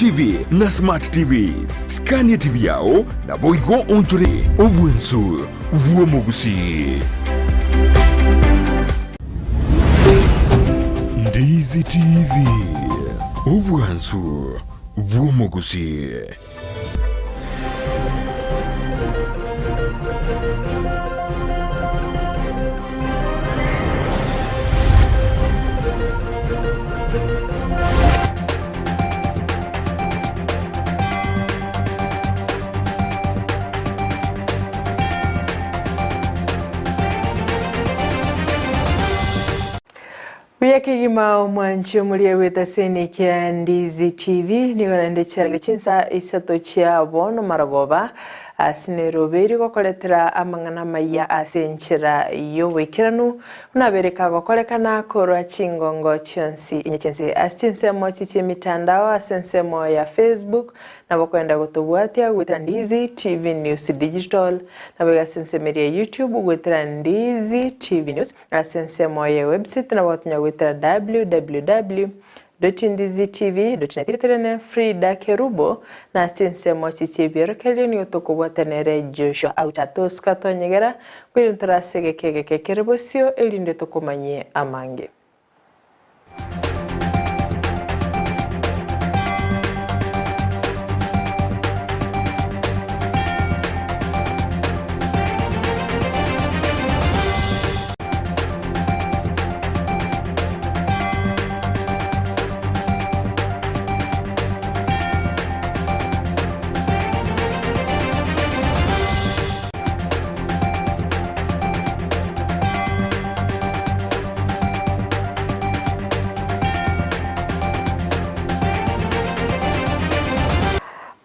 TV na Smart TVs. Skania TV yao naboigo onchore obwensu bw'omogusii. Ndizi TV, obwansu bw'omogusii. Buya kegima omwanchi omoria bw'etaseni kia Ndizi TV nigo naende chiarenge chinsa isato chia bono marogoba ase Nairobi erio gokoretera amang'ana amaya ase enchera y'oboikeranu buna abere kagokorekana korwa chingongo chionsi inye chiense ase chinsemo echi chi'emitandao ase ensemo ya Facebook Nabo kwenda gotobwatia goetera Ndizi TV News Digital, naboigo ase ensemo eria ya YouTube goetera Ndizi TV News, ase ensemo ye website nabo gotonya goetera www.ndizitv.net Eterene Frida Kerubo na ase chinsemo echi chi'ebiorokererio nigo tokobwatia nere Joshua Auta. Tosuka tonyegera, nkoirende tore ase egeka egeke kere bosio erinde tokomanyie amange.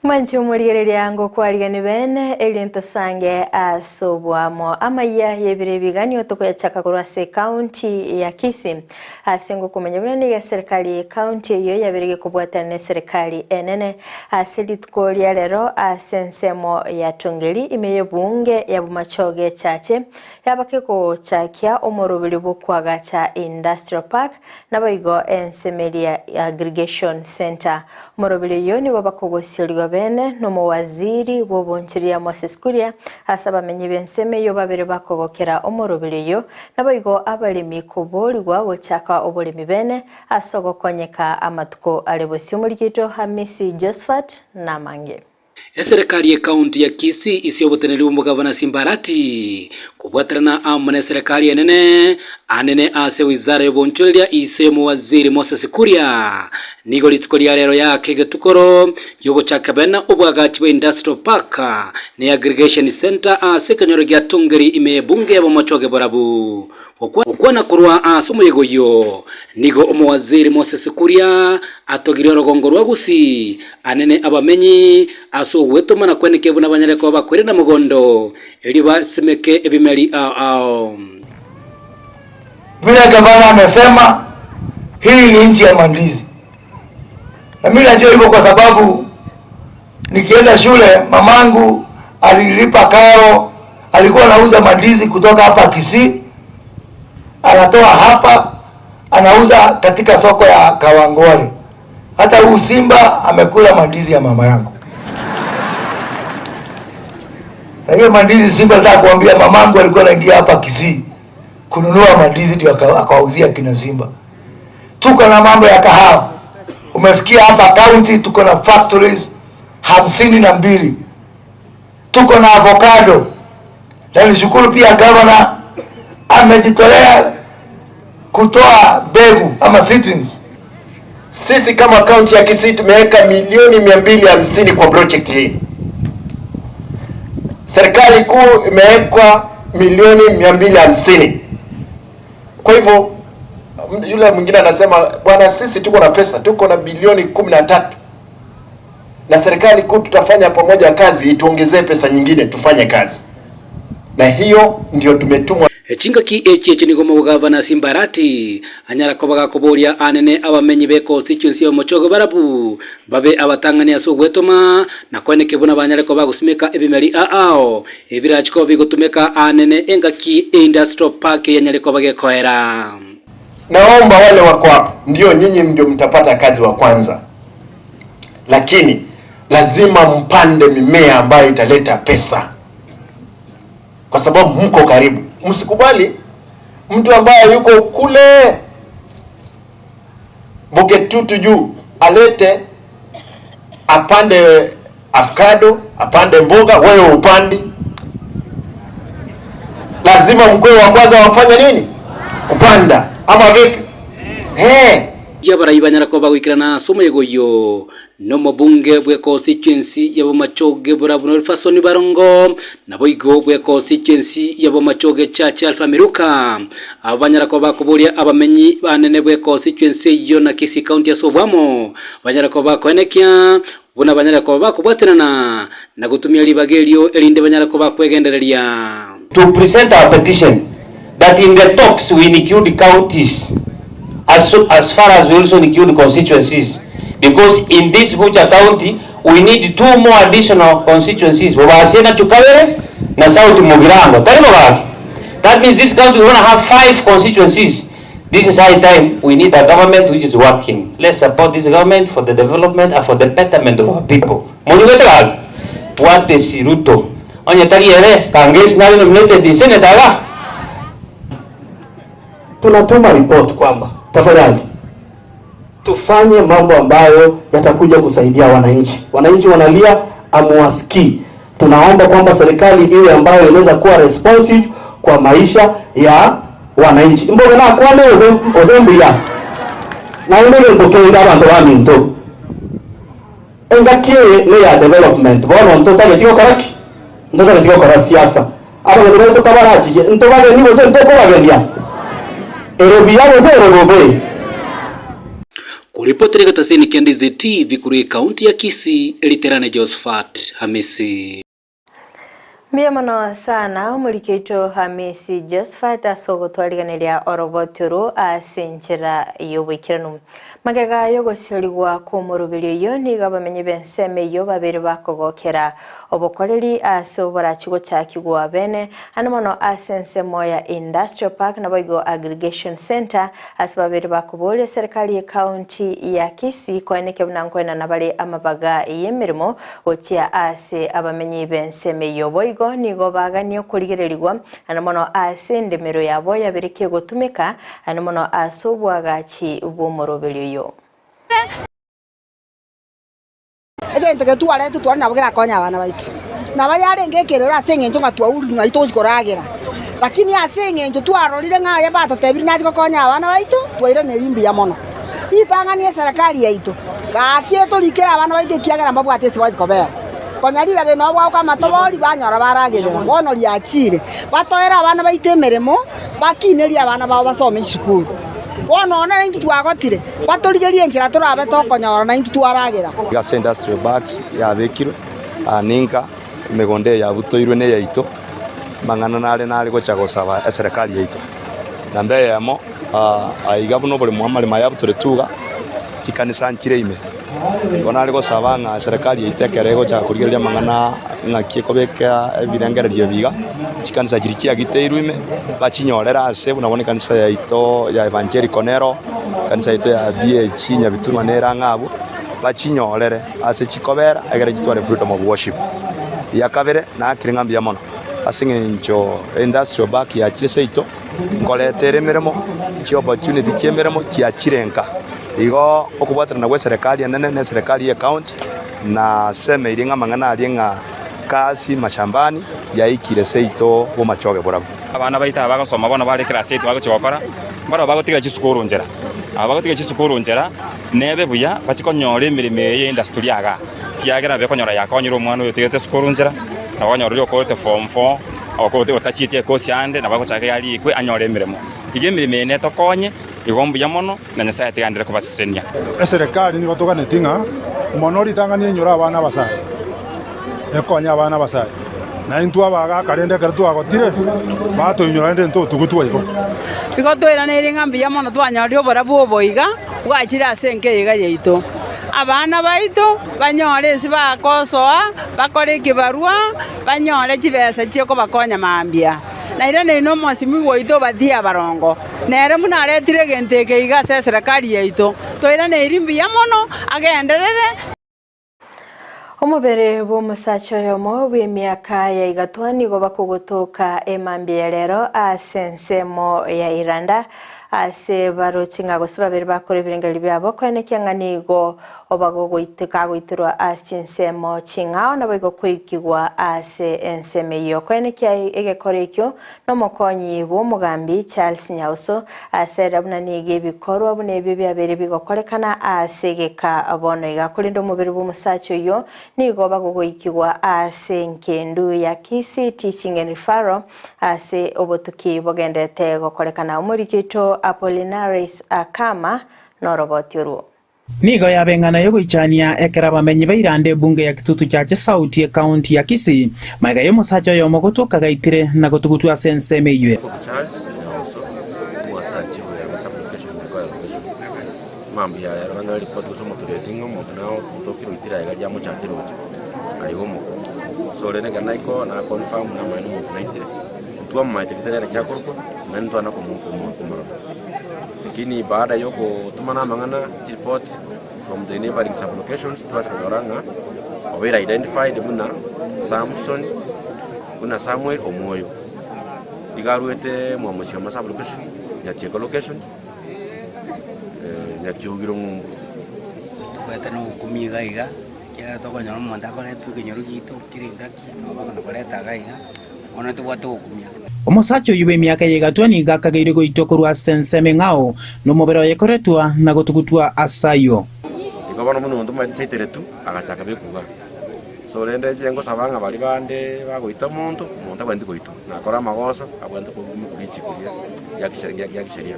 Mwanche omorigereria ngokwarigani bene, erio ntosange ase oboamo. Amayia y'ebiro ebiganio tokoyachaka korwa ase ekaunti ya Kisii. Ase ngokomanya buna nigo eserikari y'ekaunti eyio yabeire gekobwatana neserikari enene ase rituko ria rero ase ensemo ya Tongeri ime y'ebunge ya Bomachoge Chache yabake gochakia omoroberi bw'okoagacha Industrial Park naboigo ensemeria Aggregation Centre. Omoroberi oyio nigo bakogosiorigwa bene nomowaziri bw'obonchoreria Moses Kuria ase abamenyi b'ensemo eyio babere bakogokera omoroberi oyio Naboigo abaremi koboorigwa gochaka oboremi bene ase ogokonyeka amatuko are bosio omorikito Hamisi Josphat namange. Eserekari y'Ekaunti ya Kisii ise oboteneneri bw'omogabana Simba Arati kobwaterana amo n'eserekari enene anene ase wizara y'obonchoreria ise y'omowaziri Moses Kuria nigo rituko ria rero yaaka egetukoro giogochaka bene obwagachi bwa Industrial Park ne Aggregation Centre ase ekenyoro gia Tongeri ime y'ebunge y'abamochoge borabu. Gokwana korwa ase omoyega oyio, nigo omowaziri Moses Kuria atogirie orogongo rwa Gusii anene abamenyi ase ogwetoma na kweneke buna banyare koba bakoirana mogondo erio basimeke ebimeri ao ao. Vile gavana amesema hii ni nchi ya mandizi, na mimi najua hivyo kwa sababu nikienda shule mamangu alilipa karo, alikuwa anauza mandizi kutoka hapa Kisii, anatoa hapa anauza katika soko ya Kawangware. Hata huu simba amekula mandizi ya mama yangu. Na hiyo mandizi simba, nataka kuambia mamangu alikuwa anaingia hapa Kisii kununua mandizi ndio akawauzia kina Simba. Tuko na mambo ya kahawa, umesikia hapa county tuko na factories 52, tuko na avocado, na nishukuru pia governor amejitolea kutoa mbegu ama seedlings. Sisi kama kaunti ya Kisii tumeweka milioni 250 kwa project hii. Serikali kuu imewekwa milioni 250. Kwa hivyo yule mwingine anasema bwana, sisi tuko na pesa, tuko na bilioni 13 na serikali kuu tutafanya pamoja kazi, ituongezee pesa nyingine tufanye kazi, na hiyo ndio tumetumwa. Chingaki echi echi nigo omogavana Simbarati anyara koba gakoboria anene abamenyi be constituency y'omochogo barabu babe abatang'ani ase ogwetoma na koeneke buna banyare koba bagosimeka ebimeri aao ebirachi koba bigotumeka anene engaki eindustrial park yanyare koba gekoera. Naomba wale wako hapa, ndio nyinyi ndio mtapata kazi wa kwanza. lakini lazima mpande mimea ambayo italeta pesa, kwa sababu mko karibu. Msikubali mtu ambaye yuko kule Bogetutu juu alete apande avocado, apande mboga, wewe upandi. Lazima mkwe wa kwanza wafanya nini? Kupanda ama vipi? Hey. Abarai banyara koba goikerana ase omoyega oyio nomobunge bwe constituency ya Bomachoge Borabu Nelson Barongo, naboigo bwe constituency ya Bomachoge Church Alpha Miruka. Aba banyara koba bakoboria abamenyi banene bwe constituency eyio na Kisii County ase obwamo, banyara koba bakoenekia buna banyare koba bakobwaterana na gotumia ribaga erio erinde banyare koba bakwegendereria. To present our petition that in the talks we include counties as, as far as we also include constituencies because in this Gucha county we need two more additional constituencies Bobasie na Chukabere na South Mugirango tari bogaki. That means this county we want to have five constituencies. This is high time we need a government which is working. Let's support this government for the development and for the betterment of our people. Monyigwete gaki? Bwatesi Ruto. Onye tari ere, Kangesi nare nominated senator iga. Tunatuma report kwamba tafadhali tufanye mambo ambayo yatakuja kusaidia wananchi. Wananchi wanalia, amuwasikii. Tunaomba kwamba serikali iwe ambayo inaweza kuwa responsive kwa maisha ya wananchi. Mboga na kwame ozembuya na indege ntokenda abantu baminto engaki eye ne ya development bono ntotageti gokora ki ntotageti gokora siasa abageni baito kabarachije ntobageni gose ntokobagenia ere buya gose ere bobe. Koripotera egetaseni kia Ndizi TV korwa ekaunti ya Kisii, Riterane Josephat Hamisi. Mbuya mono sana omoriki oito Hamisi Josephat ase ogotwariganeria oroboti oro ase enchera y'oboikeranu. Magega y'ogosiorigwa kw'omoroberi oyio nigo abamenyi b'ensemo eyio babere bakogokera obokoreri ase oborachi gochakigwa bene ande mono ase ensemo ya Industrial Park naboigo Aggregation Centre ase babere bakoboria serikali y'ecounty ya Kisii koenekia buna nkoenana bare amabaga y'emeremo gochia ase abamenyi b'ensemo eyio. Boigo nigo baganie okorigererigwa naende mono ase endemero yabo yabere kegotumeka naende mono ase oboagachi bw'omoroberio oyio. Egento eke twaretwe tware nabo kerakonye abana baito. Nabo yarenge ekerero ase engencho ng'a twaurire ng'ai togochia koragera. Lakini ase engencho twarorire ng'a aya batotebirie nache gokonya abana baito, twairaneria mbuya mono. Ritang'ani eserekari yaito, gaki etorikere abana baito ekiagera mbabwate ase bagochia kobera. Konya rirabia nabo bwagoka amatobori banyora baragerera, bono riachire. Batoere abana baito emeremo, bakinerie abana babo basome chisukuru. Bono one naintwe twagotire, batorigerie enchera torabe tokonyora naintwe twaragera. Ase industrial park yabekirwe, aa ninka emegondo eye yabutoirwe neyaito, amang'ana nare nare gocha gosaba eserekari yaito. Namba eyemo, aiga buna oboremo amaremo aya abutoretwe iga, chikanisa nchire ime. Igo nare gosaba ng'a eserekari yaito ekero egochaka korigereria amang'ana ng'aki ekobeka ebirengererio ebi iga, chikanisa chiria chiagiteirwe ime, bachinyorere ase buna bono ekanisa yaito ya Evangelical nero, ekanisa yaito ya BAG Nyabitunwa nere ang'e abwo, bachinyorere ase chikobera egere chitware freedom of worship. Ria kabere, nakire ng'a mbuya mono ase eng'encho industrial park yachire seito. Nkoreta ere emeremo, chiopportunity chi'emeremo chiachire nka. Igo okobwaterana gw'eserekari enene na eserekari y'ecounty nasemeirie ng'a amang'ana aria ng'a kasi mashambani yaikire seito bomachoge borabwo. Abana baito aba bagosoma bono bare class eight bagochia gokora, mbarabwo bagotigera chisukuru nchera. Aba bagotigera chisukuru nchera, nebe buya bachie konyora emeremo eye ye industry igaa, ekiagera nabo ekonyora yakonyire omwana oyo otigerete esukuru nchera, nabo okonyora oria okorete form four. Otachieti ekosi ande, nabo agochaka iga arikwe anyore emeremo. Iga emeremo eye netokonye, igo mbuya mono, na Nyasae atiganere kobasesenia. Eserekari nigo toganeti ng'a mono ritang'ani enyore abana abasae, ekonye abana abasae, na intwe abagaaka rende ekero twagotire, batoinyora rende ntotugutwa igo. Igo toiraneire ng'a mbuya mono twanyorire oborabu obo iga bwachire ase enka eye iga yaito. Abana baito banyore ase bagosoa, bakore ekebarua. Banyore chibesa chi'okobakonya mambia. Nairaneri nomosimi bwaito obatie abarongo, nere buna aretire egento eke iga ase eserekari yaito. Toiraneri mbuya mono, agenderere. Omobere bw'omosacha oyomo bw'emiaka ya igatwa nigo bakogotoka emambia ya rero ase ensemo ya Iranda ase baroche ng'a gose babere bakore ebirengererio biabo koenekia ng'a nigo obagogoiteka ase chinsemo ching'ao naboigo koikigwa ase ensemo eyio. Koenekia egekoro ekio nomokonyi bw'omogambi Charles Nyauso ase ere buna nigo ebikorwa buna ebio biabeire bigokorekana ase egeka bono iga. Korende omobere bw'omosacha oyio nigo bagogoikigwa ase enkendu ya Kisii Teaching and Referral ase obotuki bogenderete gokorekana. Omoriki oito Apollinaris Akama noroboti orwo. Nigo yabe eng'ana y'ogoichania ekero abamenyi bairande ebunge ya Kitutu Church South y'Ekaunti ya Kisii, magega y'omosacha oyomo gotoka gaitire na gotugutwa ase ensemo eyio. Jacob Charles Nyauso, omoasachi bwe sub-location Nyakoe location. Mambia ya rero nanyore report gose omotureti ng'a omonto nao otokire oitire aiga riamochache roche aiga omoko. So rende ekero naika na confirm namaene omonto naitire. Ntwamomanyete rieta riaye naki akorokwa, naende ntwana komo komo komorora. Lakini baada ya ogotomana amang'ana chireport from the neighboring sub-locations twacha konyora ng'a obeire identified buna Samson buna Samuel Omwoyo. Iga arwete mwa Mosioma sub-location, Nyatieko location, Nyakiogiro ng'umbu. Tobwate na ogokumia iga iga, ekiagera tokonyora omonto akoretwa ekenyoro giaito kera engaki, nabo bakona koreta iga iga. Bono tobwate ogokumia. Omosacha oyio bw'emiaka ya igatwa nigo akageire goitwa korwa ase ensemo eng'ao, na omobere oye koretwa na gotugutwa ase ayio. Igo bono buna omonto omanyete saitere tu, agachaka bekuga. So rende inche ngosaba ng'a baria bande bagoita omonto, omonto abwenerete goitwa, nakore amagoso, abwenerete korwa richiko ria ria kisheria.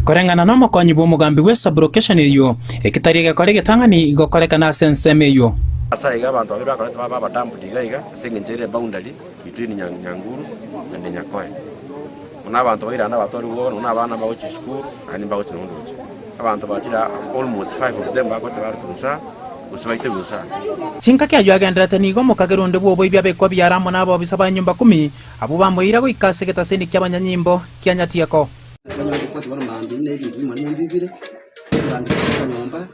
Koreng'ana nomokonyi bw'omogambi bwe saburokeshoni eyio, eki tari egekora egetang'ani gokorekana ase ensemo eyio. Ase aiga abanto babere bakorete babe abadumped iga iga ase engencho ere eboundary between Nyanguru and Nyakoe. Buna abanto bairande abatware obwoba nonya abana bagochia esukuru naende mbagochia nonya ndoche. Abanto bachire almost five of them bagocha baretwe insaa gose baitegwe insaa. Chingaki ayio agenderete nigo omokagera onde bw'oboibi abekwa biara amo nabobisa ba nyomba kumi, abwo bamoira goika ase egetaseni ki'abanyanyimbo kia Nyatieko. Twanyora ripoti bono mambia na ebinto bimani mbibire, torangeria toka nyomba,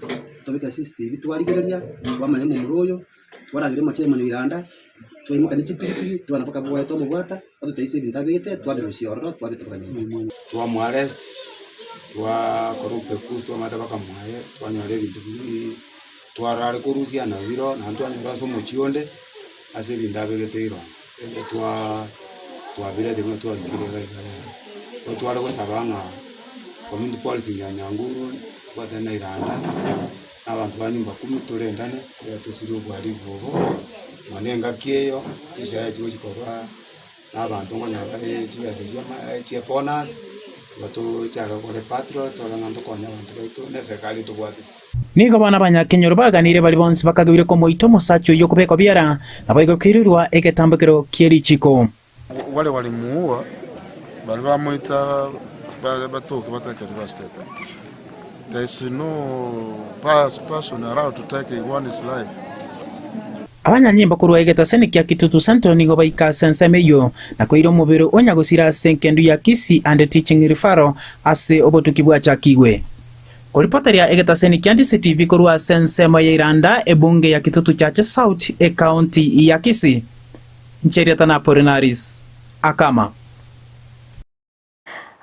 tobeke CCTV twarigereria, twamanya omomura oyo, twarangeria omochairman Iranda, twaimoka ne chipikipiki, twana mpaka bwoye twamobwata, atoteisia ebinto abegete, twabirusia ororo twabitoka nyomba. Twamoarrest, twakora obopekuzi twamanyete mpaka mwaye, twanyora ebinto biria twarare korusia nabiro, naende twanyora ase omochie onde, ase ebinto abegete irongo. Ekero twaa twabirete buna twaikire iga iga rero, nigo tware gosaba ng'a community policing ya Nyanguru tobwatane na Iranda, na abanto ba nyumba kumi torendane, ekero tosirie obohalifu obo, nonya na engaki eyo, chisherehe chigochi koba na abanto nkonyora bare chibesa chia ama chia bonus, igo tochake gokora epatrol torore ng'a ntokonye abanto baito na eserikari etobwatisi. Nigo bono abanyakenyoro baganire baria bonsi bakageire komoita omosacha oyio kobekwa biara, naboigo koirerwa egetambokero kie richiko. Wale walimuua baria bamoita batoke batakeri bastep there is no person allowed to take one's life. Abanyanyimbo korwa egetaseni kia Kitutu Central nigo baika ase ensemo eyio na koira omobere o nyagosira ase engendu ya Kisii and Teaching Referral ase obotuki bwachakigwe. Koripoteria egetaseni kia DCTV korwa ase ensemo ya Iranda, ebunge ya Kitutu Chache South, ecounty ya Kisii. Inche erieta na Apollinaris Akama.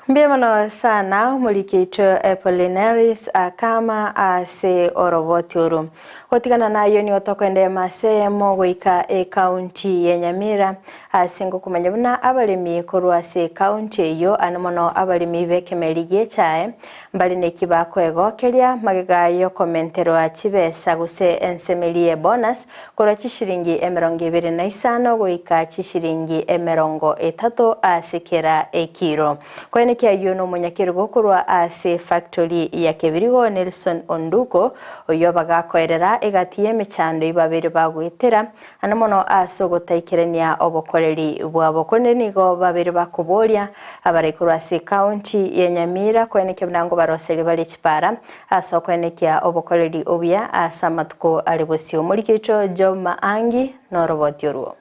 Mbuya mono sana omoriki oito Apollinaris Akama ase oroboti oro. Gotigana nayio nigo tokoendeema ase eyemo goika ecounty ya Nyamira Ase ngokomanya buna abaremi korwa ase ekaunti eyio ane mono abaremi b'ekemeri gi'echae mbare neki bakoegokeria magega y'okomenterwa chibesa gose ensemeri y'ebonus korwa chishiringi 25 goika chishiringi 30 ase kera ekiro. Koenekia ayio nomonyakerogo korwa ase factory ya Kebirigo Nelson Onduko oyio bagakoerera egati y'emechando eyio bagoetera Naende mono ase ogotaikerania obokoreri bwabo. Korende nigo babeire bakoboria abarai korwa ase ekaunti ya Nyamira koenekia buna ngobaroserie bare chipara ase okoenekia obokoreri obuya ase amatuko are bosio. Omoriki oito Job Maangi noroboti orwo.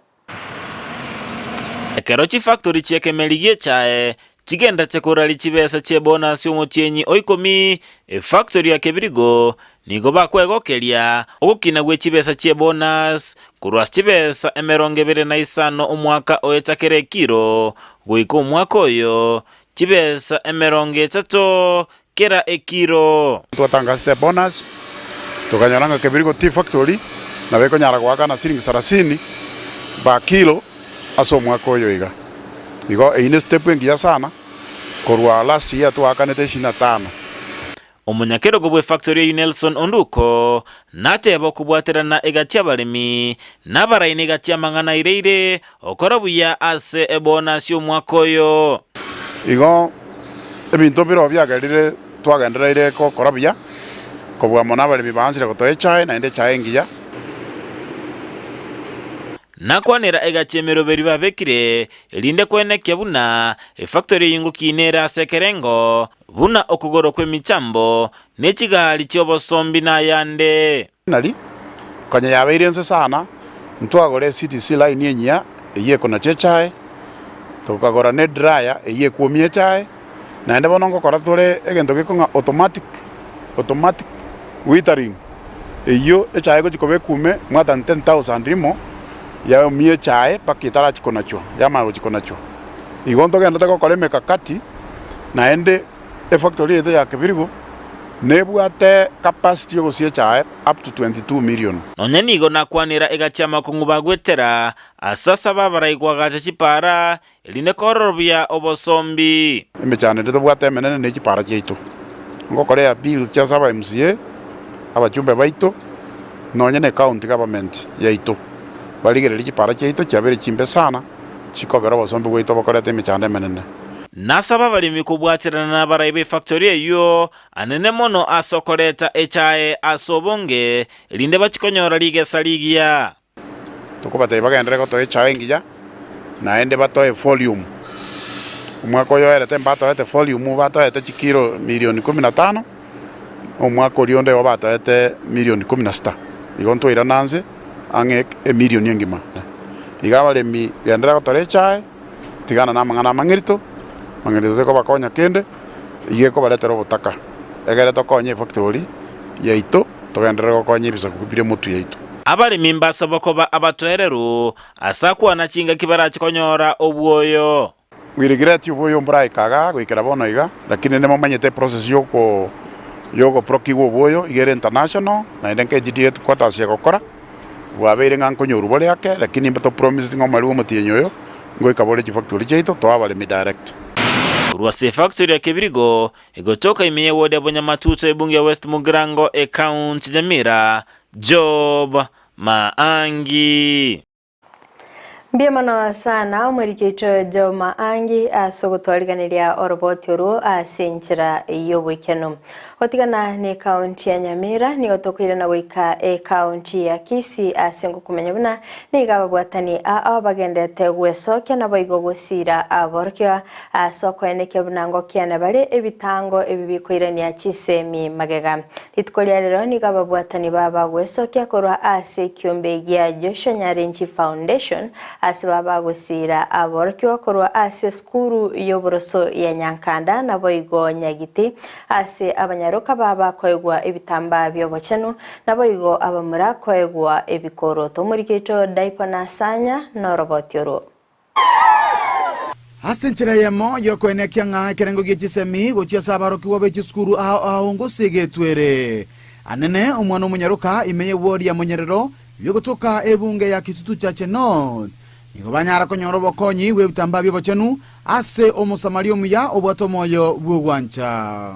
Ekero chifactory chi'ekemeri gi'echae chigenderete koraria chibesa chi'ebonus omotienyi o ikomi, efactory ya Kebirigo. nigo bakwegokeria ogokina gwe chibesa chi'ebonus korwa ase chibesa 25 omwaka oetakere ekiro goika omwaka oyo chibesa 30 kera ekiro. Twatangasete ebonus tokanyora ng'a Kebirigo Tea Factory nabo ekonyara goakana siringi sarasini per kilo ase omwaka oyo iga. Igo eyio ne step engiya sana korwa last year twaakanete ishirini na tano. Omonyakerogo bw'efactory eyio Nelson Onduko nateba okobwaterana egati y'abaremi na abaraini egati y'amang'ana aireire okora buya ase ebonus y'omwaka oyo. Igo ebinto mbirobio biagerire twagendereire gokora buya, kobua mono abaremi baansire gotoa echae, naende echae engiya. Nakwanera egati emeroberi babekire, erinde kwenekia buna efactory eyio ngokina ere ase ekerengo, buna okogoro kw'emechambo, ne chigari chi'obosombi na ayande. Nari, konya yabeire inse sana, ntwagora eCTC line enyia eyio ekonacha echae, tokagora ne dryer eyio ekwomia echae, naende bono ngokora tore egento gekong'a automatic, automatic withering, eyio echae egochi koba ekume more than 10,000 rimo, yaomia echae mpaka etarachi konachwa, yamanya gochi konachwa. Igo ntogenderete gokora emekakati, naende efactory yaito ya Kebirigo nebwate capacity yogosia echae up to 22 million. Nonya nigo nakwanera egati amakong'u bagwetera, ase asaba abarai koagacha chipaara, erinde kororobia obosombi. Emechando ende tobwate emenene ne chipaara chiaito, ngokora eappeal chia ase aba MCA, abachumbe baito, nonye ne county government yaito, barigererie chipaara chiaito chiabeire chimbe sana. chikogera obosombe bwaito bokoreta emechando emenene. Nasaba abaremi kobwaterana nabarai b'efactory eyio anene mono ase okoreta echae ase obonge, erinde bachie konyora rigesa rigiya. Tokobatebia bagenderere gotoa echae engiya, naende batoe volume. Omwaka oyo oerete mbatoete volume, batoete chikilo milioni kumi na tano, na omwaka oria onde igo batoete milioni kumi na sita. Igo ntwairana nse ang'e emilioni engima. Iga abaremi genderera gotora echae, tigana namang'ana amang'erito, amang'erito tekobakonya kende, iga ekobaretera obotaka. Egere tokonye efactory yaito, togenderere gokonya ebisaku bire motwe yaito. Abaremi mbasabwa koba abatoereru ase akwana chingaki barache konyora obwoyo. We regret oboyo mboraika igaa goikera bono iga, lakini nimomanyete eprocess yoko yogoprokigwa oboyo iga ere international, naende nka headquarters egokora, bwabeire ng'a nkonyorwa bore ake, lakini mbe topromiseti ng'a omorweri bwa omotienyi oyo, ngoika bore chifactory chiaito toe abaremi direct. Korwa ase efactory ya Kebirigo, egotoka ime ye ward ya Bonyamatuto ebunge ya West Mugirango ecounty Nyamira, Job Maangi. Mbuya mono sana omoriki oito Joe Maangi ase ogotwariganeria oroboti orwo ase enchera y'oboikeranu. Gotigana ne county ya Nyamira nigo tokoirana goika ecounty ya Kisii ase ngokomenya buna nigo ababwatani ao bagenderete gwesokia naboigo gosiira aborokigwa ase okoenekia buna ngokiana bare ebitango ebi bikoirania chisemi magega. Rituko ria rero nigo ababwatani baba gwesokia korwa ase ekiombe gia Joshua Nyarenchi Foundation ase baba gosiira aborokigwa korwa ase esukuru y'oboroso ya Nyankanda naboigo Nyagiti ase abanyaroka baba koegwa ebitambaa bi'obochenu naboigo abamura koegwa ebikoroto. Omoriki oito Daipo Nasanya noroboti orwo. Ase enchera eyemo y'okoenekia ng'a ekerengo gie chisemi gochia ase abarokigwa be chisukuru ao ao ngose egetwere. Anene omwana omonyaroka ime y'ewodi ya Monyerero bigotoka ebunge ya Kitutu Chache North nigo banyara konyora obokonyi bw'ebitambaa bi'obochenu ase Omosamaria omuya obwate omoyo bw'ogwancha.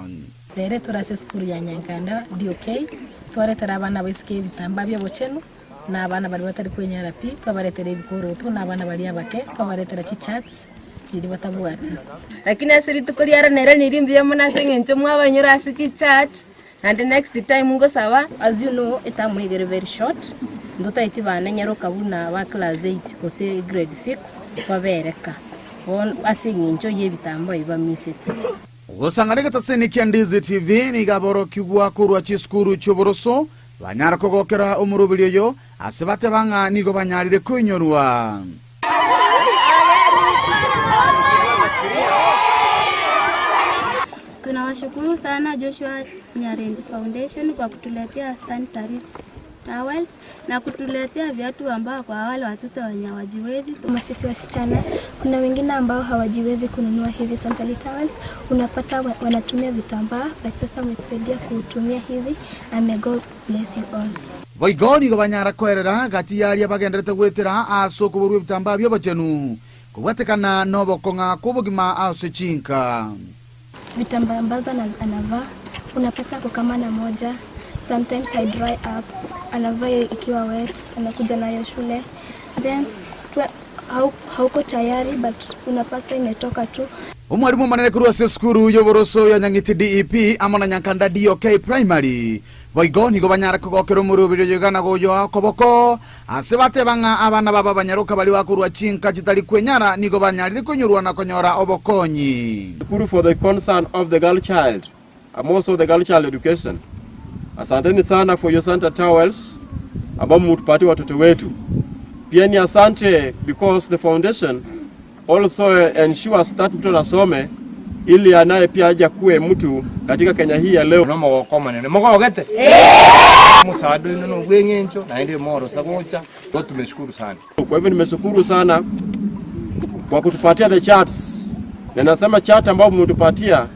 Rero tore ase esukuru ya Nyankanda DOK, twaretera abana abaiseke ebitambaa bi'obochenu. na abana baria batari kwenyara pi, twabaretera ebikoroto, na abana baria abake, twabaretera chicharts chiria batabwati. Lakini ase rituko riaro nere niri mbuya mono ase eng'encho mwabanyora ase chichurch, naende next time ngosaba. As you know, eterm iga ere very short, ntotaeti bana nyaroka buna ba class eight gose grade six babereka, bono ase eng'encho ya ebitambaa ebi bamiseti. Gosang'ana egetaseni kia Ndizi TV nigo aborokigwa korwa chisukuru chi'oboroso Banyare kogokera omoroberi oyo, ase bateba ng'a nigo banyarire koinyorwa. Twe nabo Tunawashukuru sana Joshua Nyarendi Foundation kwa kutuletea sanitary towels na kutuletea viatu ambao kwa wale watoto wenye hawajiwezi. Kama sisi wasichana, kuna wengine ambao hawajiwezi kununua hizi sanitary towels, unapata wanatumia vitambaa, but sasa umetusaidia kutumia hizi and may God bless you all. Boigo nigo banyara koerera gati y'aria bagenderete goetera ase okoborwa ebitambaa bi'obochenu, kobwatekana nobokong'a kw'obogima ase chinka. Vitambaa ambazo anavaa unapata ako kama na moja sometimes hai dry up anavaa hiyo ikiwa wet anakuja nayo shule then hauko tayari but unapata imetoka tu. Omwarimu omonene korwa ase esukuru y'oboroso ya Nyang'iti DEP amo na Nyankanda DOK Primary boigo nigo banyare kogokera omoroberi oyo iga na goyoa okoboko ase bateba ng'a abana babo abanyaroka baria bakorwa chinka chitari kwenyara nigo banyarire konyorwa na konyora obokonyi. Shukuru for the concern of the girl child and also the girl child education. Asanteni sana for your Santa towels ambao mmetupatia watoto wetu. Pia ni asante because the foundation also ensures that mtoto asome ili anaye pia aje kuwe mtu katika Kenya hii ya leo. Nomogoko omonene mogogete omosaada oino nobweng'encho naende morosa gocha igo tumeshukuru sana. Kwa hivyo nimeshukuru sana kwa kutupatia the charts, na nasema chart ambayo mmetupatia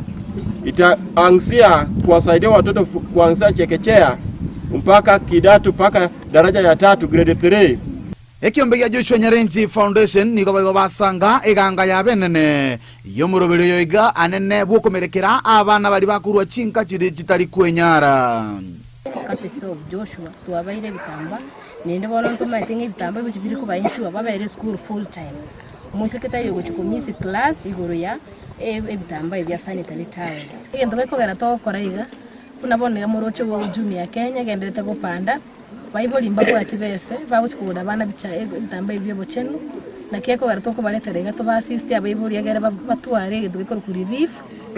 itaanzia kuwasaidia watoto kuanzia chekechea mpaka kidato mpaka daraja ya tatu grade 3. Ekiombe gia Joshua Nyarenchi Foundation nigo baigo basanga eganga yabo enene y'omoroberi oyo iga anene bw'okomerekera abana baria bakorwa chinka chiria chitari kwenyara. Courtesy of Joshua twabaire ebitamba naende bono ntomaete ng'a ebitamba ebi biri koba ensure babeire esukuru full time. Omoiseke taiyo ogochia komiss class igoro ya ebitamba ebi bia sanitary towels. Egento gekogera togokora iga, buna bono iga moroche bwa uchumi ya Kenya egenderete gopanda, Baibori mbabwati bese bagochia kogora abana bicha ebitambaa ebi bi'obochenu, naki ekogera tokobaretera iga toba-assist abaibori egere batware egento gekorokwa relief,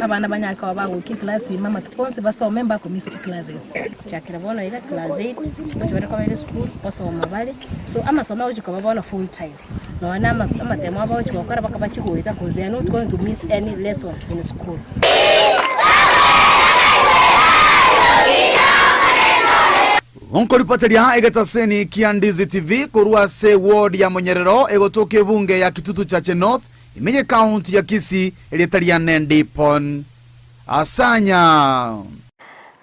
abana banyare koba bagoika eclass ime amatuko onsi basome mbako-miss chiclasses. Gochakera bono iga class eight, ngochia bare koba ere esukuru, gosoma bare, so amasomo agochia koba bono full time, nonya na ama amatemo abo bagochia gokora baka bachie goeta cause they are not going to miss any lesson in school. Nkoripoteria egetaseni kia Ndizi TV korwa ase ward ya Monyerero egotoka ebunge ya Kitutu Chache North ime ye county ya Kisii erieta riane Ndipon Asanya.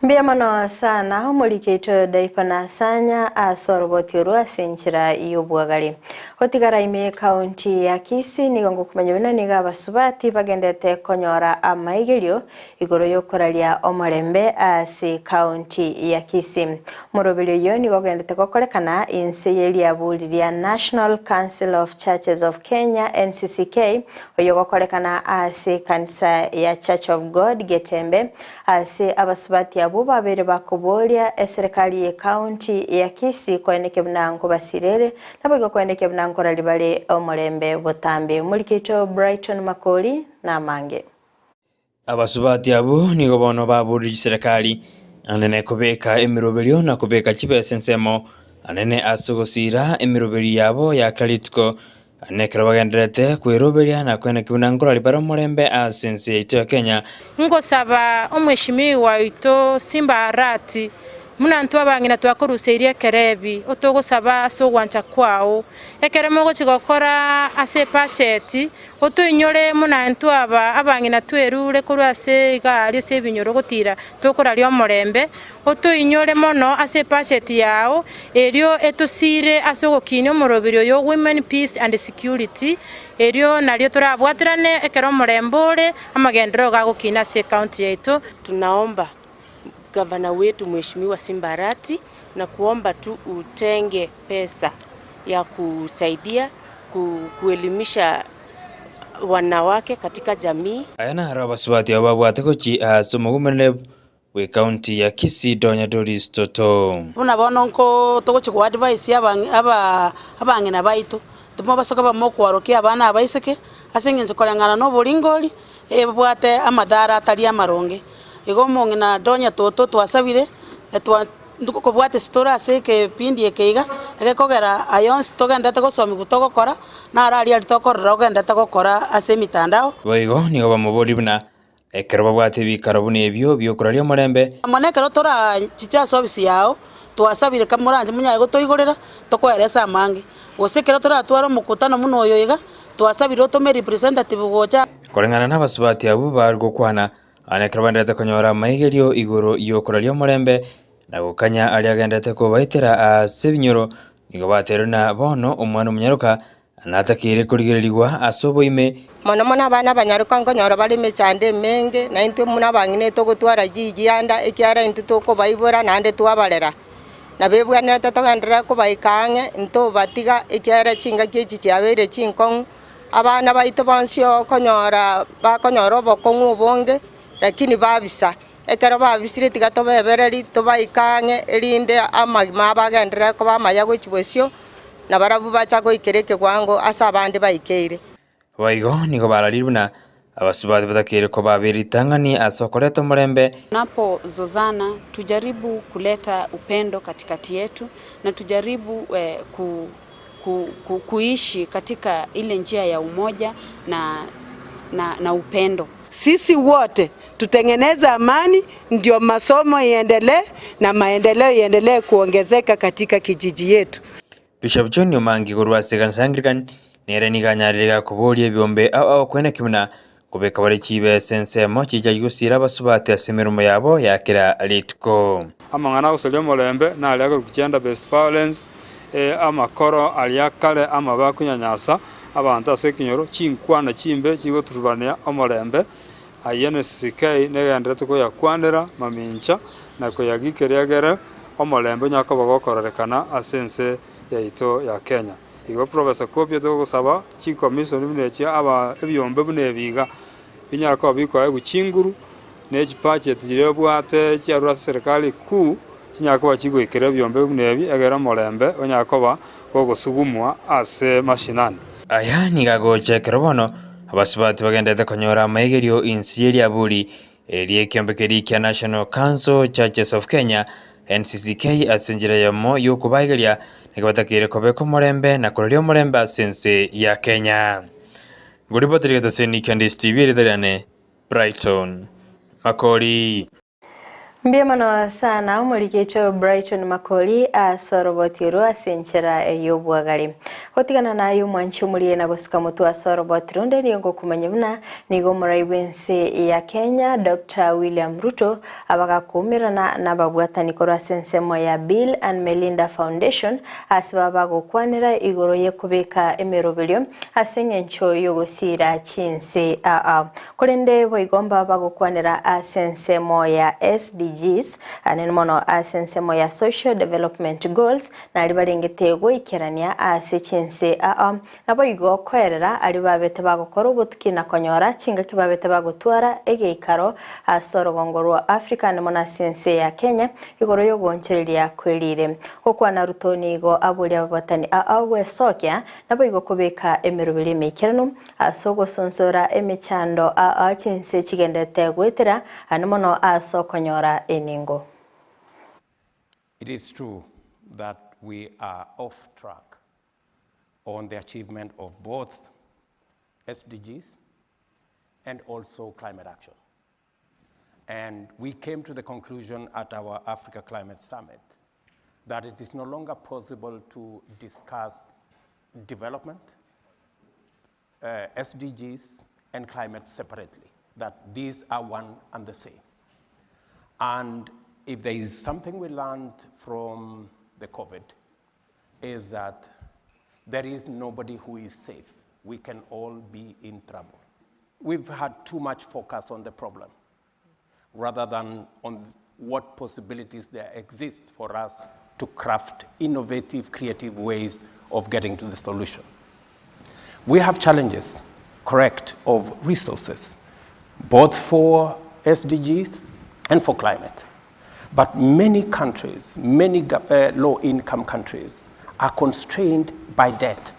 Mbuya mono sana omoriki oito Daipa na Asanya ase oroboti orwo ase enchera y'obwagare. Gotigara ime y'ecounty ya Kisii nigo ngokumanya buna nigo abasubati bagendete konyora amaigerio Igoro y'okoraria omorembe ase county ya Kisii. Omoroberi oyio nigo ogendete gokorekana inse y'eriaburi ria National Council of Churches of Kenya, NCCK, oyio ogokorekana ase ekanisa ya Church of God Getembe ase abasubati abwo babeire bakoboria eserekari ye county ya Kisii koenekia buna nkobasirere naboigo koenekia buna nkoraria bare omorembe botambe. Omorikeito Brighton Makori namange. Abasubati abwo nigo bono baborire chiserekari anene kobeka emeroberio na kobeka chibesa ensemo anene ase ogosiira emeroberio yabo ya kera rituko, anene ekero bagendererete kweroberia na koenekia buna nkorari bare omorembe ase ense yaito ya Kenya. Ngosaba omweshimiwa oito Simba Arati Buna intwe abang'ina twakoruseirie ekerebi, otogosaba ase ogwancha kwao, ekero mogochia gokora ase epacheti, otoinyore buna intwe aba abang'ina twerure korwa ase egari ase ebinyoro gotira tokoraria omorembe, otoinyore mono ase epacheti yao, erio etosire ase ogokinia omoroberi oyo o Women, Peace and Security, erio nario torabwaterane ekero omorembe ore, amagenderero gagokina ase ecounty yaito. Tunaomba Gavana wetu Mheshimiwa Simba Arati na kuomba tu utenge pesa ya kusaidia kuelimisha wanawake katika jamii. Aya naro abasubati abo babwate gochia ase omogumerere bw'ecounty ya Kisii Donya Doris Toto. Buna bono nko togochia ko advise aba abang'ina baito, timobasa koba mokwarokia abana abaiseke, ase eng'encho koreng'ana na oboringori, ebwate amadhara atari amaronge. Igo omong'ina Donya Toto twasabire, twa kobwate ase tore ase ekepindi eke iga, egekogera aya onsi togenderete gosomigwa togokora, naro aria aria tokorora ogenderete gokora ase emitandao. Boigo nigo bamoborie buna. Ekero babwate ebikaro buna ebio bi'okoraria omorembe. Amo nekero torachiche ase ofisi yao, twasabire kamoranche monyare gotoigorera, tokoerese amange. Gose ekero toratware omokutano buna oyo iga, twasabire otome representative gocha. Koreng'ana nabasubati abwo bare gokwana, aa nekero baendererete konyora amaigerio igoro y'okoraria omorembe, na gokanya aria agendererete kobaetera ase ebinyoro, nigo bateirwe na bono omwana omonyaroka natakeire korigererigwa ase oboime. Mono mono abana abanyaroka nkonyora bare emechando emenge, na intwe buna abang'ina togotwara rigianda, ekiagera intwe tokobaibora naende twabarera. Nabo ebwenerete togenderere kobaika ang'e, ntobatiga, ekiagera chingaki echi chiabeire chinkong'u, abana baito bonsi okonyora bakonyora obokong'u obonge, lakini babisa. Ekero babisire tiga tobebereri, tobaike ang'e, erinde amagima abo agenderere koba amaya gochia bosio, na barabwo bacha goikera ekewango ase abande baikeire. Boigo nigo bararire buna abasubati batakeire koba be ritang'ani ase okoreta omorembe. Tunapozozana tujaribu kuleta upendo katikati yetu na tujaribu ku, ku, ku, kuishi katika ile njia ya umoja na, na, na upendo. Sisi wote tutengeneze amani ndio masomo iendelee na maendeleo iendelee kuongezeka katika kijiji yetu. Bishop John Omangi korwa ase ekanisa ya Anglican nere nigo anyarire gakoboria ebiombe ao ao kweneki buna kobeka bare chibesa ensemo chichari gosiira abasubati ase emeremo yabo ya kera rituko. Amang'ana agosaria omorembe naria akorokwa gender based violence, amakoro aria akare amabe akonyanyasa abanto ase ekenyoro, chinkwana chimbe chigoturubania omorembe, Ayio NCCK negendererete koyakwanera mamincha na koyagikeria egere omorembe onye koba gokororekana ase ense yaito ya Kenya. Igo Professor Kobia togosaba chikomison buna echi aba ebiombe buna ebi iga binyare koba bikoegwa chinguru ne chibudget chiria obwate chiarure ase serikali kuu chinyare koba chigoikera ebiombe buna ebi egere omorembe onyare koba gogosugumwa ase mashinani. Aya nigo agocha ekero bono abasubati bagenderete konyora amaigerio inse ye riaburi eria ekiombe keria kia National Council Churches of Kenya, NCCK, ase enchera eyemo y'okobaigeria nigo batakeire kobeka omorembe na koraria omorembe ase ense ya Kenya. Ngoripoti rigetaseni kia Ndisi TV erieta riane Brighton Makori. Mbuya mono sana omorigecho Brighton Makori ase oroboti orwo ase enchera y'obwagare. Gotigana naye omwanchi omorie na gosuka motwe ase oroboti ronde nigo ngokomanya buna nigo omorai bw'ense ya Kenya Doctor William Ruto abagakoumerana nababwatani korwa ase ensemo ya Bill and Melinda Foundation ase babagokwanera igoro yekobeka emeroberio ase eng'encho yogosiira chinse aa. Korende boigo mbabagokwanera ase ensemo ya SDGs, anene mono ase ensemo ya Social Development Goals, naria barengete goikerania ase chinse aa, naboigo koerera aria babete bagokora obotuki na konyora chingaki babete bagotwara egeikaro ase orogongo rwa Africa ande mono ase ense ya Kenya igoro y'ogoonchoreria kwerire. Gokwana Ruto nigo aboria ababatani aa gwesokia naboigo kobeka emeroberi emeikeranu Ase ogosonsora emechando aa chinse chigenderete goetera, aande mono ase okonyora eningo. It is true that we are off track on the achievement of both SDGs and also climate action. And we came to the conclusion at our Africa Climate Summit that it is no longer possible to discuss development, uh, SDGs, and climate separately, that these are one and the same. And if there is something we learned from the COVID, is that there is nobody who is safe. We can all be in trouble. We've had too much focus on the problem rather than on what possibilities there exist for us to craft innovative, creative ways of getting to the solution. We have challenges, correct, of resources, both for SDGs and for climate. But many countries, many uh, low income countries, are constrained by debt.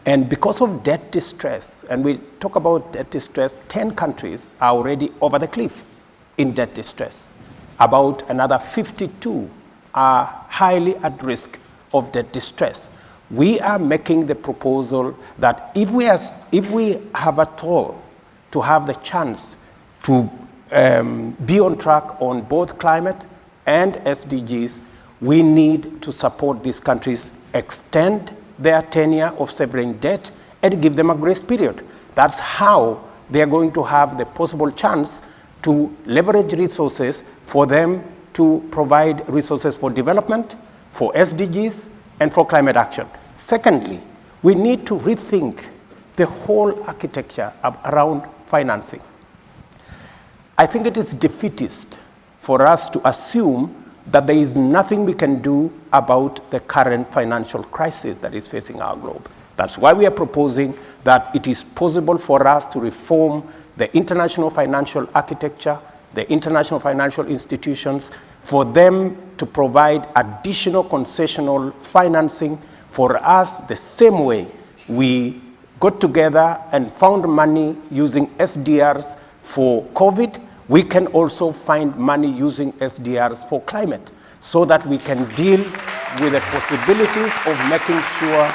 And because of debt distress, and we talk about debt distress, 10 countries are already over the cliff in debt distress. About another 52 are highly at risk of debt distress. We are making the proposal that if we, are, if we have at all to have the chance To be on track on both climate and SDGs, we need to support these countries extend their tenure of sovereign debt and give them a grace period. That's how they are going to have the possible chance to leverage resources for them to provide resources for development, for SDGs, and for climate action. Secondly, we need to rethink the whole architecture around financing. I think it is defeatist for us to assume that there is nothing we can do about the current financial crisis that is facing our globe. That's why we are proposing that it is possible for us to reform the international financial architecture, the international financial institutions, for them to provide additional concessional financing for us the same way we got together and found money using SDRs for COVID, we can also find money using SDRs for climate so that we can deal with the possibilities of making sure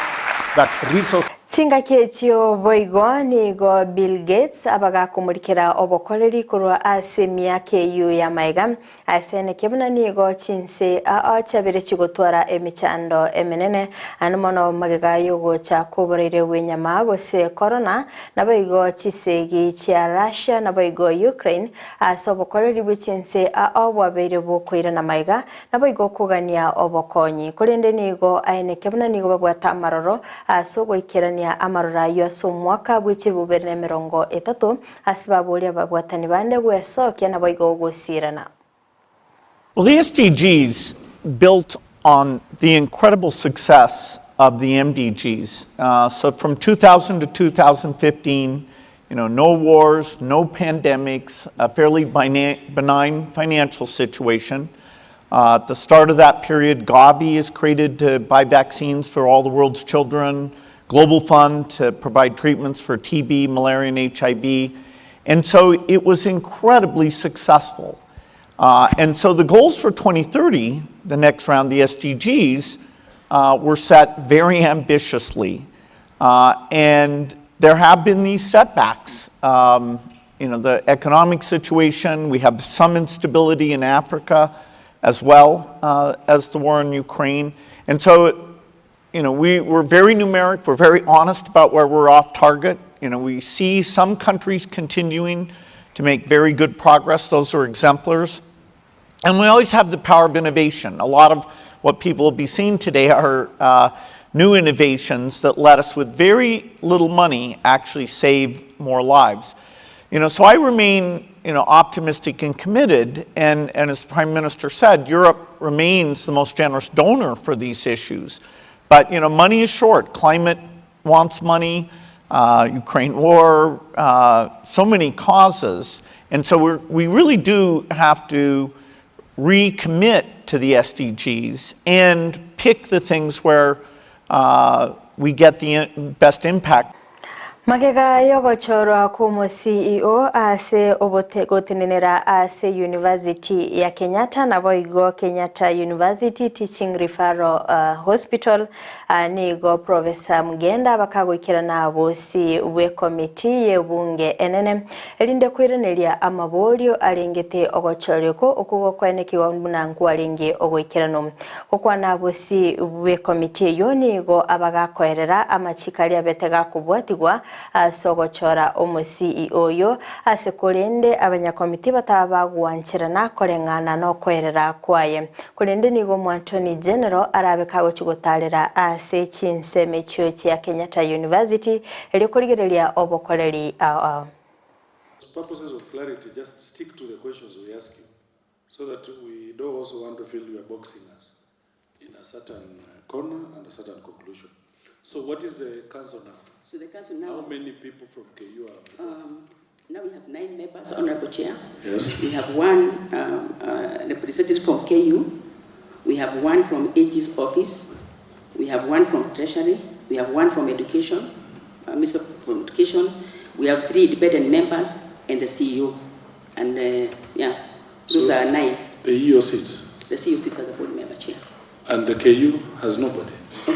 that resources Chingaki echio boigo nigo Bill Gates abagakomorikera obokoreri korwa ase emiaka eyio ya maega ase eneke buna nigo chinse ao chiabere chigotwara emechando emenene ande mono magega y'ogocha kw'oboraire bw'enyama gose corona naboigo chisegi chia Russia naboigo Ukraine ase obokoreri bwe chinse ao bwabeire bokoirana magega Naboigo okogania obokonyi. Korende nigo aeneke buna nigo babwate amaroro ase ogoikerania amaroro ayio ase omwaka bwe chilifu bibere na emerongo etato, ase baboria ababwatani bande gwesokia naboigo gosiirana. Well, the SDGs built on the incredible success of the MDGs. Uh, so from 2000 to 2015, you know, no wars, no pandemics, a fairly benign financial situation. Uh, at the start of that period, Gavi is created to buy vaccines for all the world's children, Global Fund to provide treatments for TB, malaria, and HIV. And so it was incredibly successful. Uh, and so the goals for 2030, the next round, the SDGs, uh, were set very ambitiously. Uh, and there have been these setbacks. Um, you know, the economic situation, we have some instability in Africa as well uh, as the war in Ukraine. And so, you know, we, we're very numeric, we're very honest about where we're off target. You know, we see some countries continuing to make very good progress, those are exemplars. And we always have the power of innovation. A lot of what people will be seeing today are uh, new innovations that let us, with very little money, actually save more lives. You know, so I remain, you know, optimistic and committed. And, and as the Prime Minister said, Europe remains the most generous donor for these issues. But, you know, money is short. Climate wants money, uh, Ukraine war, uh, so many causes. And so we're, we really do have to recommit to the SDGs and pick the things where uh, we get the best impact. Magega y'ogochorwa kw'omo CEO ase gotenenera ase University ya Kenyatta naboigo Kenyatta University Teaching Referral uh, Hospital uh, nigo Professor Mugenda bakagoikerana abosi bw'ekomiti y'ebunge enene erinde koiraneria amaborio arengete ogochoreko okwo gokwenekigwa buna nkwarenge ogoikerano gokwana abosi bw'ekomiti eyo nigo abagakoerera amachiko aria abete gakobwatigwa ase ogochora omo CEO oyo ase korende abanyakomiti bataba bagwancherana koreng'ana nokoerera kwaye korende nigo omo Attorney General arabe kagochi gotarera ase chinsemo echio chia Kenyatta University erio korigereria obokoreri ao ao. Purposes of clarity, just stick to the questions we ask you so that we don't also want to feel you are boxing us in a certain corner and a certain conclusion. So what is the council now? So the council now. How many people from KU are? Um, now we have nine members, Honorable Chair. Yes. We have one um, uh, representative from KU. We have one from AG's office. We have one from Treasury. We have one from Education, uh, Mr. from Education. We have three independent members and the CEO. And uh, yeah, those So are nine. The EO sits The CEO sits as a board member chair. and the KU has nobody.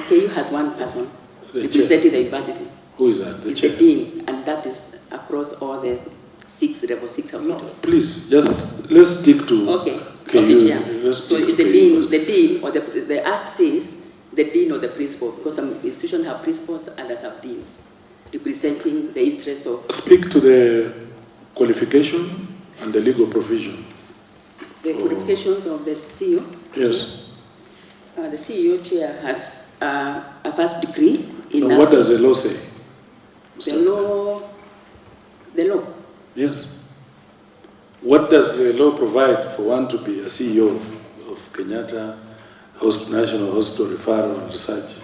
KU has one person The chair. representing the university. Who is that? The It's chair. the dean, and that is across all the Six level six hospitals. Please, just let's stick to Okay. KU. Okay, Chair. Let's So stick it's to the KU. dean, the dean or the, the act says the dean or the principal, because some institutions have principals, others have deans, representing the interests of Speak to the qualification and the legal provision. the qualifications of the CEO. Yes. The CEO chair has a first degree in Now, what nursing. does the law say? The law, the law. Yes. What does the law provide for one to be a CEO of Kenyatta National Hospital Referral and Research?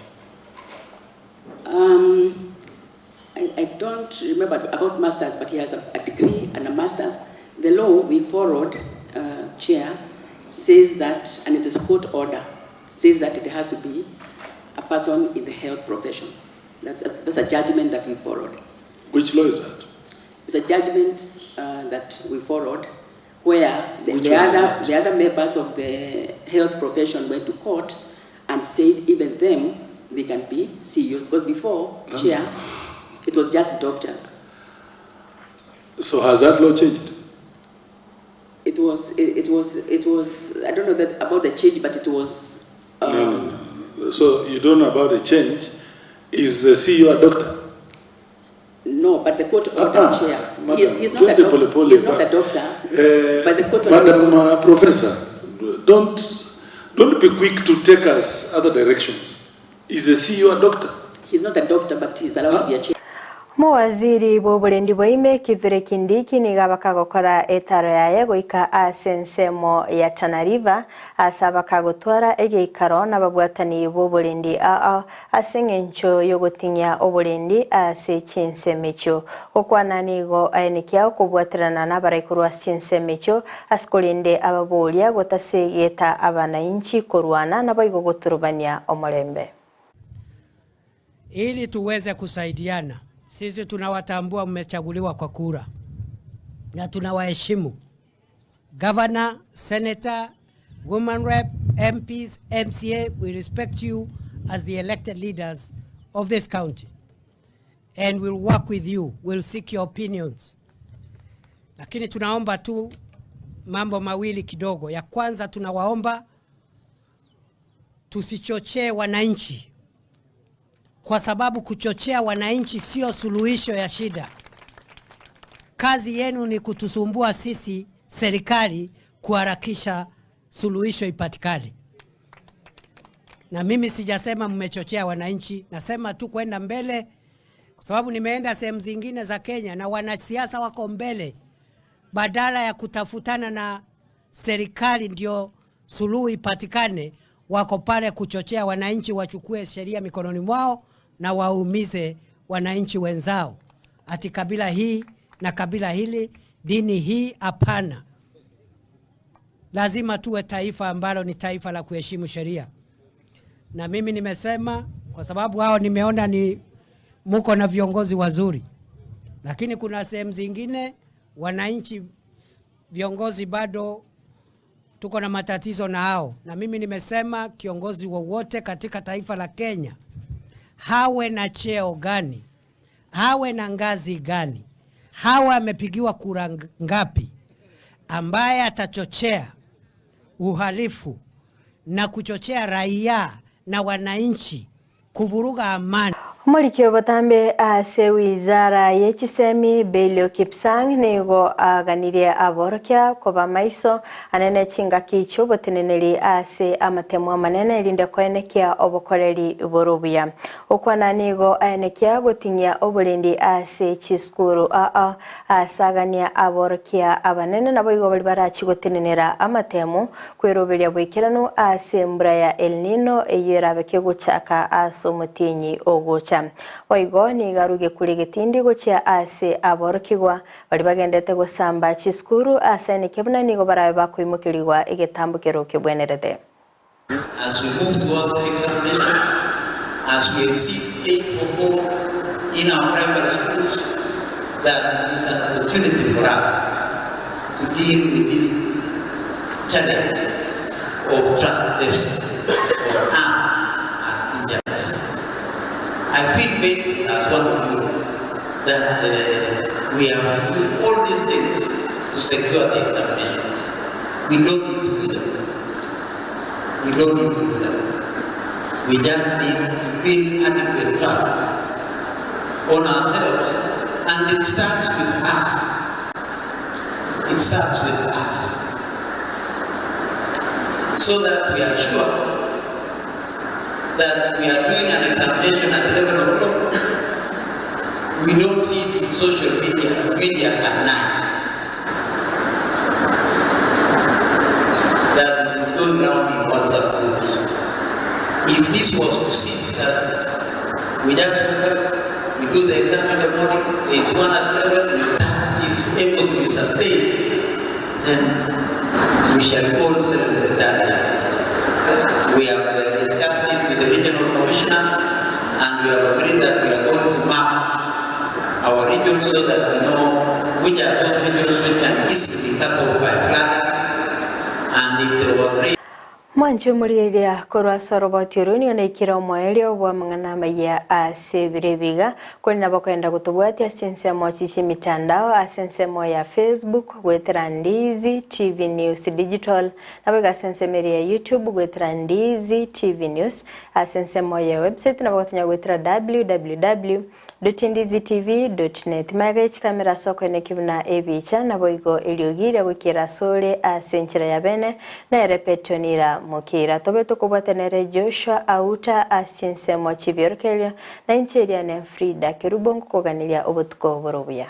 I don't remember about masters, but he has a degree and a master's. The law we followed, Chair, says that, and it is a court order, says that it has to be a person in the health profession. That's a judgment that we followed. Which law is that? It's a judgment that we followed, where Which one is that? the other members of the health profession went to court and said even them, they can be CEOs. Because before, No. Chair, it was just doctors. So has that law changed? It was, I don't know that about the change, but it was... No, no, no. So you don't know about the change. Is the CEO a doctor? No, but the court order, Chair. Madam, He's not a twende doctor. pole pole, He's not a but- doctor. But the court order. Madam Professor, don't be quick to take us other directions. Is the CEO a doctor? He's not a doctor, but he's allowed to be a chair. Mowaziri bw'oborendi bwaime Kithure Kindiki niga bakagokora etaro yaye goika ase ensemo ya Tana River ase abakagotwara egeikaro n'ababwatani b'oborendi aa ase eng'encho yogoting'ia oborendi ase chinsemo echio. Gokwana nigo aenekia okobwaterana n'abaraikorwa ase chinsemo echio ase korende ababoria gotasegeta abananchi korwana nabo goturubania omorembe. Ili tuweze kusaidiana. Sisi tunawatambua mmechaguliwa kwa kura na tunawaheshimu. Governor, Senator, Woman Rep, MPs, MCA, we respect you as the elected leaders of this county. And we'll work with you, we'll seek your opinions. Lakini tunaomba tu mambo mawili kidogo. Ya kwanza tunawaomba tusichochee wananchi, kwa sababu kuchochea wananchi sio suluhisho ya shida. Kazi yenu ni kutusumbua sisi serikali kuharakisha suluhisho ipatikane. Na mimi sijasema mmechochea wananchi, nasema tu kwenda mbele, kwa sababu nimeenda sehemu zingine za Kenya na wanasiasa wako mbele, badala ya kutafutana na serikali ndio suluhu ipatikane, wako pale kuchochea wananchi wachukue sheria mikononi mwao na waumize wananchi wenzao, ati kabila hii na kabila hili, dini hii. Hapana, lazima tuwe taifa ambalo ni taifa la kuheshimu sheria. Na mimi nimesema kwa sababu hao nimeona ni muko na viongozi wazuri, lakini kuna sehemu zingine wananchi viongozi bado tuko na matatizo na hao. Na mimi nimesema kiongozi wowote katika taifa la Kenya, hawe na cheo gani, hawe na ngazi gani, hawe amepigiwa kura ngapi, ambaye atachochea uhalifu na kuchochea raia na wananchi kuvuruga amani. Mulikio botambe ase wizara y'echisemi Belio Kipsang nigo aganirie aborokia koba maiso anene chingaki icho boteneneri ase amatemo amanene erinde koenekia obokoreri borubuya. Okwana nigo aenekia goting'ia oborendi ase chisukuru aa asagania aborokia abanene nabo igo bari barachi gotenenera amatemo kweroberia bwekerano ase embura ya El Nino eywo erabeke gochaka ase omotienyi ogocha. Oigo nigaruge kuri getindi gochia ase aborokigwa bari bagendete gosamba chisukuru ase nikebuna nigo barabe bakoimokirigwa egetambukero kebwenerete. As we move towards examinations, as we exceed 844 in our primary schools, that is an opportunity for us to deal with this challenge of trust deficit for us as teachers. I feel painful as one of you that We have to do all these things to secure the examinations. We don't need to do that. We don't need to do that. We just need to build adequate trust on ourselves. And it starts with us. It starts with us. So that we are sure that we are doing an examination at 11 o'clock. We don't see it in social media, media at 9. That is going round in WhatsApp groups. If this was to cease, that we just wake up, we do the exam in the morning, there is one at 11, if that is able to be sustained, then we shall all celebrate that as teachers. We have discussed it with the regional commissioner, and we have agreed that we are going to map our region so that we know which are those regions which can easily be cut off by flooding, and if there was rain. Mwanche omorigereria korwa ase oroboti oro nigo naikire omoerio bw'amang'ana amaya ase ebiro ebiga korende nabo okogenda gotobwatia ase ensemo chichia emitandao ase ensemo ya Facebook goetera Ndizi TV News Digital nabo iga ase ensemo eria ya YouTube goetera Ndizi TV News ase ensemo ya website nabo ogotonya goetera www. Dotindizitv.net Magega ye chikamera ase okoenekia buna ebicha, naboigo eriogi ria goikera asore ase enchera ya bene, nere Petionira Mokira. Tobe tokobwata nere Joshua Auta ase chinsemo chibiorokererio, na inche eriane Frida Kerubo nkokoganeria obotuko bore obuya.